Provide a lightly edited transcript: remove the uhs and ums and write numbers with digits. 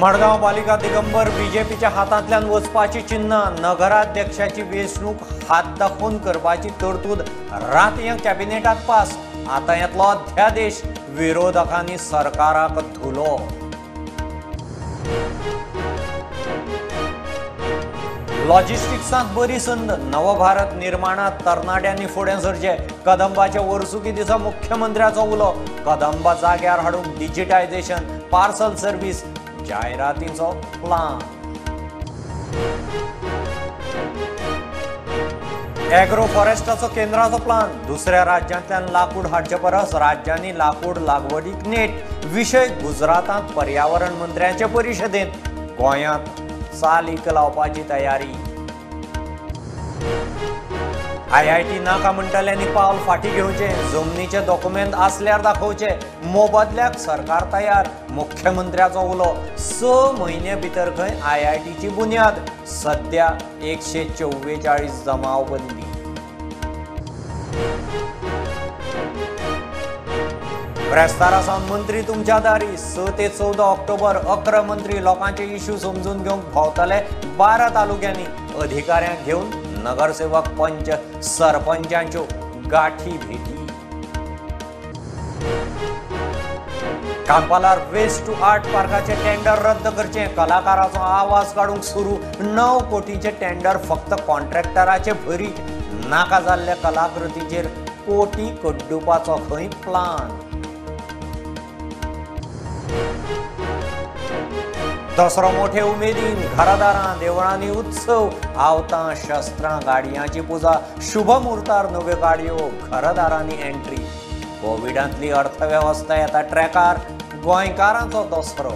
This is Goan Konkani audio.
मडगांव पालिका दिगंबर बीजेपीच्या हातांतल्यान वचपाची चिन्हां, नगराध्यक्षाची वेंचणूक हात दाखोवन करपाची तरतूद रातयां कॅबिनेटात पास. आतां येतलो अध्यादेश, विरोधकांनी सरकाराक धुलो. लॉजिस्टिक्सांत बरी संद, नवभारत निर्माणात तरणाट्यांनी फुडें सरचें. कदंबाच्या वर्सुकी दिसा मुख्यमंत्र्याचो उलो. कदंबा जाग्यार हाडूंक डिजिटायझेशन, पार्सल सर्वीस, जायरातींचो प्लान. एग्रो फॉरेस्टाचो केंद्राचो प्लान. दुसऱ्या राज्यांतल्यान लाकूड हाडचे परस राज्यांनी लाकूड लागवडीक नेट. विशय गुजरातांत पर्यावरण मंत्र्यांचे परिशदेंत. गोंयांत चालीक लावपाची तयारी. आयआयटी नाका म्हणटल्यांनी पावल फाटी घेवचें, जमनीचे डॉक्युमेंट आसल्यार दाखोवचे. मोबदल्याक सरकार तयार, मुख्यमंत्र्याचो उलो. 6 म्हयने भितर खंय आयआयटीची बुन्याद. सध्या 144 जमावबंदी. ब्रेस्तारा सावन मंत्री तुमच्या दारी. 6 ते 14 ऑक्टोबर 11 मंत्री लोकांचे इश्यू समजून घेवंक भोंवतले 12 तालुक्यांनी. अधिकाऱ्यांक घेवन नगरसेवक, पंच, सरपंचांच्यो गाठी भेटी. कांपालार वेस्ट टू आर्ट पार्काचे टेंडर रद्द करचें, कलाकाराचो आवाज काडूंक सुरू. 9 कोटींचे टेंडर फक्त कॉन्ट्रॅक्टराचे भरीत. नाका जाल्ल्या कलाकृतीचेर कोटी कड्डुपाचो खंय प्लान. दसरो मोठे उमेदीन, घरादारां देवळांनी उत्सव. आवतां, शस्त्रां, गाडयांची पुजा. शुभ मुहूर्तार नव्यो गाडयो, घरादारांनी एंट्री. कोविडांतली अर्थवेवस्था येता ट्रॅकार. गोंयकारांचो दसरो.